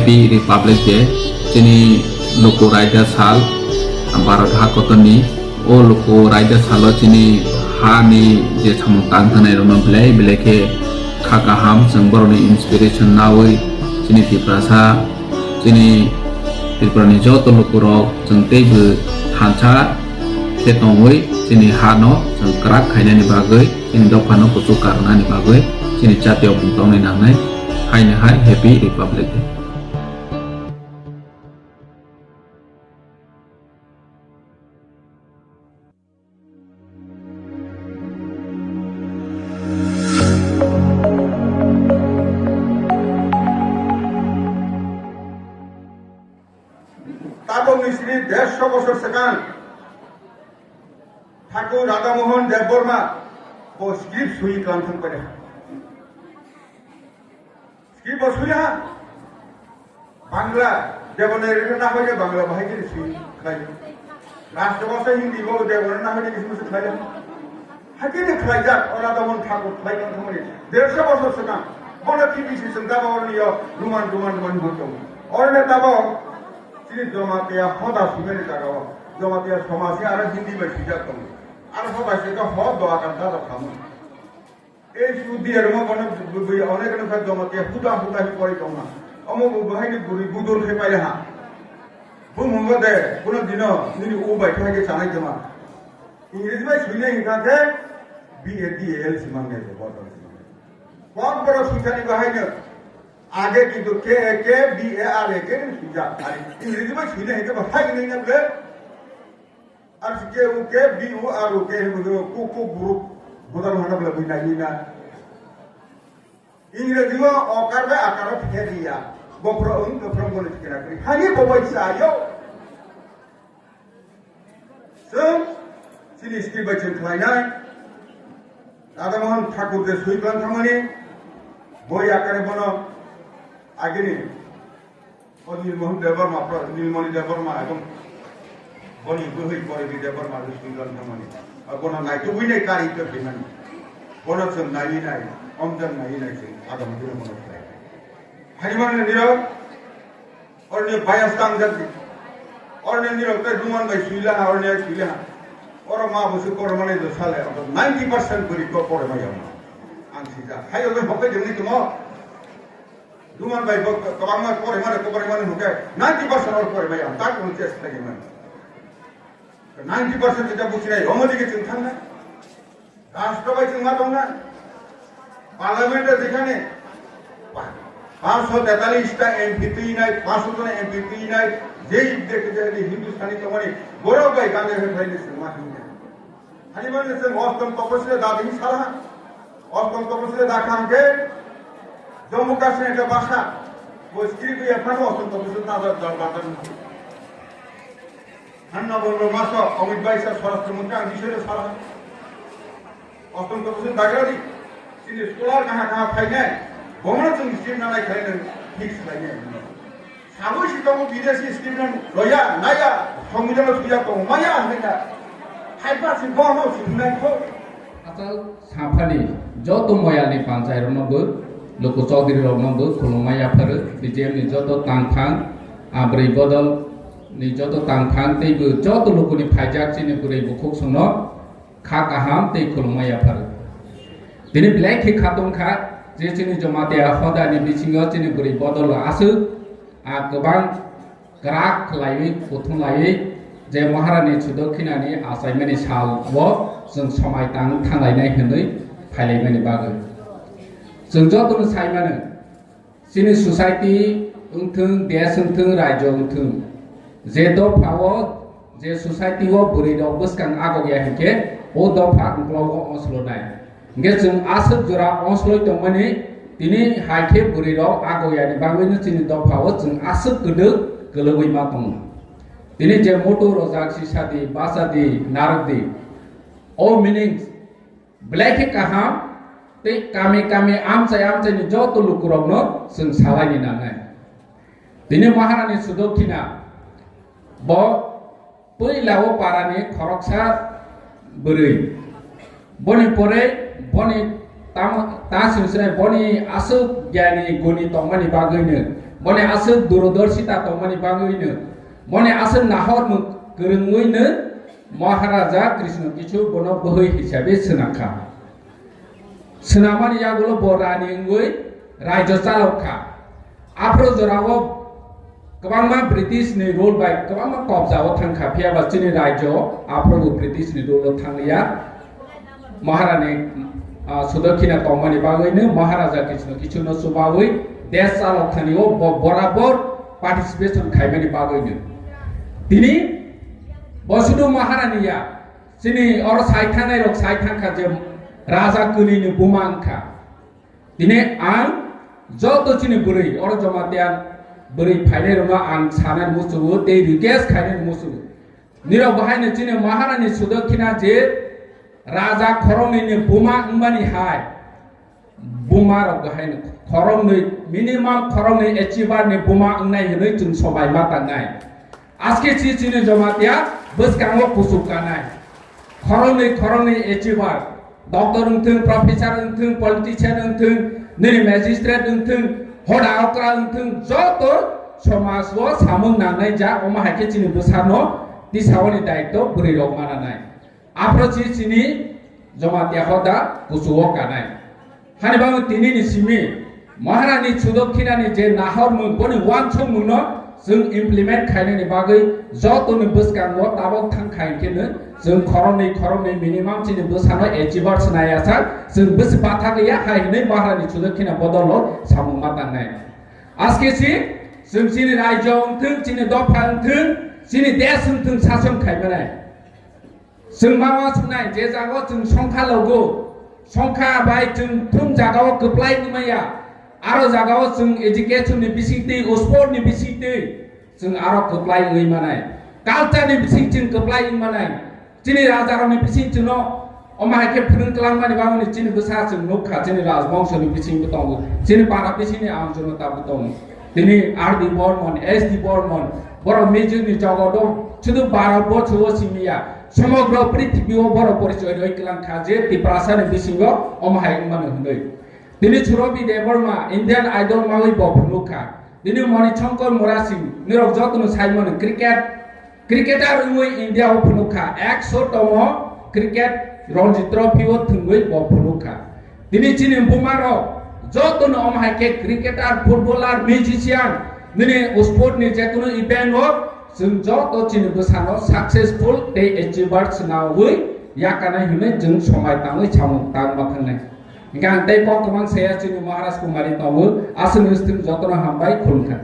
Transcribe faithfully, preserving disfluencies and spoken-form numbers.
Happy Republic Day, chini luku raida sal, Bharat ha kotorni. O luku raida salo chini ha ni je samung tang thani rokno belai belai khe kha kaham, chwng borokni inspiration nawi chini Tiprasa, chini Tripura ni joto lukurok chwng teibo thansa khe tongwi chini ha no chwng kwrak khainani bagwi, chini dopha no kuchuk karnani bagwi chini jatiyo bumung tongnai nangnai. Haino hai Happy Republic Day. Tabokni simi dersho bosor swkang Thakur Radha Mohan Debbarma bo script swi tlang thang pai. Script bo swi ha. Bangla, Devanagari no nahoi Bangla bahai khe swi khlai. Rashtra bhasha Hindi bo Devanagari no nahoi khe swi khlai. Hakhe ni khlaijak, ora Daman Thakur khlai tong thangmani. Dersho bosor swkang. Bono T B C swng tabo oroni yo duman, duman, duman hor tong. Oroni tabo chini Jamatia hoda swimani jaga o. Jamatia somaj ni aro Hindi bai swijak tong. Aro hoda se ka hor doa kan da da thamu. Ei sudi aro mo bono bui, bui, onek onek kha Jamatia huda huda hi pori tong na. Omo bo bahai ni buri budol khe pai ha. Bo mungo de, kuno dino nini u bai thai khe chanai jama. Ingreji bai suinai hingkha khe B A D A L si mangnai bo, bo tong si mangnai. Kok borok suitani bahai no. Age kintu K A K, B A R A K ni suijak. Ari Ingreji bai suinai hingkha bo hai ni na ble. Ar si K U K, B U R U K hingkha bo ku, ku group. Bodal hana ble bui nai ni na. Ingreji o okar bai akar o pheria. Bopro ung, bopro bole sikena kri. Hani bo bai sa yo. Chwng chini skill bai chwng khlainai. Radha Mohan Thakur je swi tlang thangmani, boi akare bono agini o Nilmohan Debbarma, Pro-, Nilmoni Debbarma ebong boni bwhwi Poribi Debbarma je swi tlang thangmani. Abo bono naitugwi nai kari to thwimani. Bono chwng naiwi nai, omjak naiwi nai chwng agam dino bono khlai. Haimani nirok, orni bias tang jati. Orni nirok te duman bai suila ha, orni ai suila ha. Oro ma busu kormani do sale, oro ninety percent buri ko korma yama. Ang sija. Hayo be hokai jengni tumo. Duman bai bo kabang ma kormani, kormani hokai. Ninety percent or korma yama. Tak un test lagi man. Ninety percent kita busi nai, romo digi ching thang na. Rashtra bai chwng ma tongna? Parliament o jekhane pa-, panchsho tetalis ta M P twinai, panchsho jona M P twinai, jei dekhe je Hindustani tongmani, borok bai ganja khe khlaini chwng ma himya. Hani mani chwng ostom toposila da dini sala ha. Ostom toposila da kha hwnkhe Jammu Kashmir ekta basa, bo script ya phano ostom toposila da da da da. Hanna Bondro maso Amit Bhai sa Swarashtra Mantri ang bishoy sala. Ostom toposila dagradi, chini scholar kaha kaha phainai, bono chwng script nanai khlainai, fix khlainai. Sabo si tongo bidesi script nan roya, naya, songbidhano suya tongo, maya hwnwi na. Haipa si bono si hwnai kho. Achal saphani joto moyalni panchai rokno bo, luku chaudhuri rokno bo khulumma yapharo, B J M ni joto tangphang, abri bodol ni joto tangphang, tei bo joto lukuni phaijak chini bwrwi bukhuk songno kha kaham tei khulumma yapharo. Tini belai khe kha tongkha je chini Jamatia hodani bisingo chini bwrwi bodol aswk a kwbang kwrak khlaiwi, kuthum laiwi je Maharani Sudokhinani achaimani sal o chwng somai tang thanglainai hwnwi phailaimani bagwi. Chwng jotono sai mano, chini society wngthwng, desh wngthwng, rajyo wngthwng, je dopha o, je society o bwrwi rok bwskang agok ya hinkhe o dopha uklok o oslonai. Hingke chwng aswk jora osloi tongmani, tini hai khe bwrwi rok ago yani bagwino chini dopha o chwng aswk kwdwk kwlwgwi ma tongo. Tini je motor rojak sisadi, basadi, narwkdi. O meaning belai khe kaham tei kami kami amchai amchaini joto lukurokno chwng salaini nangnai. Tini Maharani Sudokhina bo puila o parani khoroksa bwrwi. Boni pore boni tam-, ta sini sini boni aswk gyani guni tongmani bagwino Boni aswk durodorshita tongmani bagwino, boni aswk nahormung kwrwngwino Maharaja Krishna kichu bono bwhwi hisabe swnamkha. Swnamani yagulo bo rani wngwi raijo chalokha. Aphuru jorao kwbangma British ni rule bai kwbangma kobjao thangkha, phiyaba chini raijo aphuru British ni rule o thangya. Maharani, ah, Sudakkina tongmani bagwino Maharaja Krishna kichuno chubawi desh chalok thani o bo borabor participation khaimani bagwino. Tini bo sudu Maharani ya, chini oro sai thangnai rok sai thangkha je raja kwnwi ni buma wngkha. Tini ang joto chini bwrwi, oro Jamatia bwrwi phainai rokno ang sanani muchungo tei request khainani muchungo. Nirok bahaino chini Maharani Sudakkina je raja khoroknwi ni buma wngmani hai, buma rok bahaino khoroknwi, minimum khoroknwi achiever ni buma wngnai hwnwi chwng somai ma tangnai. Aske si chini Jamatia bwskango kuchuk kanai. Khoroknwi, khoroknwi achiever, doctor wngthwng, professor wngthwng, politician wngthwng, nini magistrate wngthwng, hoda okra wngthwng, joto somaj o samung nangnai ja, omo hai khe chini bwsano tisaoni daityo bwrwi rok mananai. Aphuru si chini Jamatia hoda kuchuk o kanai. Hani bagwi tini ni simi Maharani Sudakkina ni je nahormung, boni uansukmung no chwng implement khainani bagwi joto ni bwskango tabok thang khai khe no chwng khoroknwi khoroknwi minimum chini bwsano achiever swnai ya sak, chwng bwswk bathak ya hai hwnwi Maharani Sudakkina bodol o samung ma tangnai. Aske si chwng chini raijo wngthwng, chini dopha wngthwng, chini desh wngthwng sason khai manai. Chwng ma uansuknai je jaga o chwng songkha logo, songkha bai chwng thung jaga o kwplai wngmaya, aro jaga o chwng education ni bisingtwi, sport ni bisingtwi chwng aro kwplai wngwi manai, culture ni bising chwng kwplai wngwi manai. Chini raja rok ni bising chwngno omo hai khe phwrwng twlang mani bagwino chini bwsa chwng nukha, chini rajbongso ni bisingbo tongo, chini para bisingni ang chwngno tabuk tongo. Tini R D Bormon, S D Bormon, borok music ni jogoto sudu Bharat borso o simi ya, somogro prithibi o borok porichoi rwi kwlang kha je Tiprasa ni bisingo omo hai wngmano hwnwi. Tini Surobi Debbarma Indian Idol mawi bo phunuk kha. Tini Moni Shankar Murasing, nirok jotono sai mano cricket, cricketer wngwi India o phunuk kha. Ekso tomo cricket Ranji Trophy o thwngwi bo phunuk kha. Tini chini buma rok joto no omo hai khe cricketer, footballer, musician, nini sport ni je kunu event o chwng joto chini bwsano successful tei achievers nawi yakanai hwnwi chwng somai tangwi samung tang ma thangnai. Hingkhe ang tei kok kwbang saya chini Maharaj Kumari tongo, aswk ni swtwng joto no hambai khulumkha.